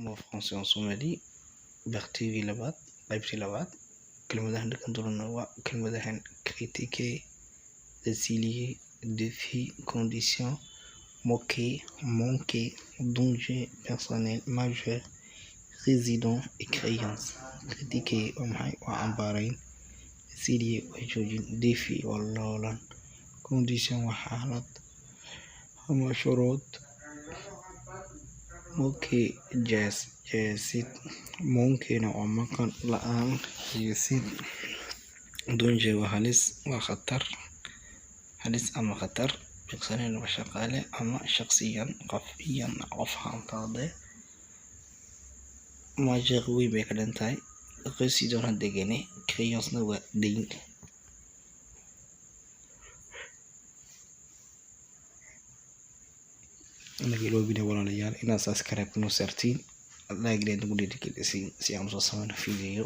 Mots français en Somali, partie-gii labaad, qaybtii labaad. Kelmadahan dhigan doona waa kelmadahan: critiquer, résilier, défi, condition, moquer, manquer, danger, personnel, majeur, résident et créance. Critiquer waa maxay? Waa cambaareyn. Résilier waa joojin. Défi waa loolan. Condition waa xaalad ama shuruud. Moquer, jees jeesid. Manquer-na waa maqan, la'aan, xiisid. Danger waa halis, waa khatar, halis ama khatar. Personnel waa shaqaale ama shaqsiyan, qof iyan qof ahaantaade. Majeur weyn bay ka dhan tahay. Résident degane. Créance-na waa deyn. Naga iloobina, walaalayaal, inaad subscribe noo saartiin, like nagu dhiirigelisiin si aan usoo sameyno video.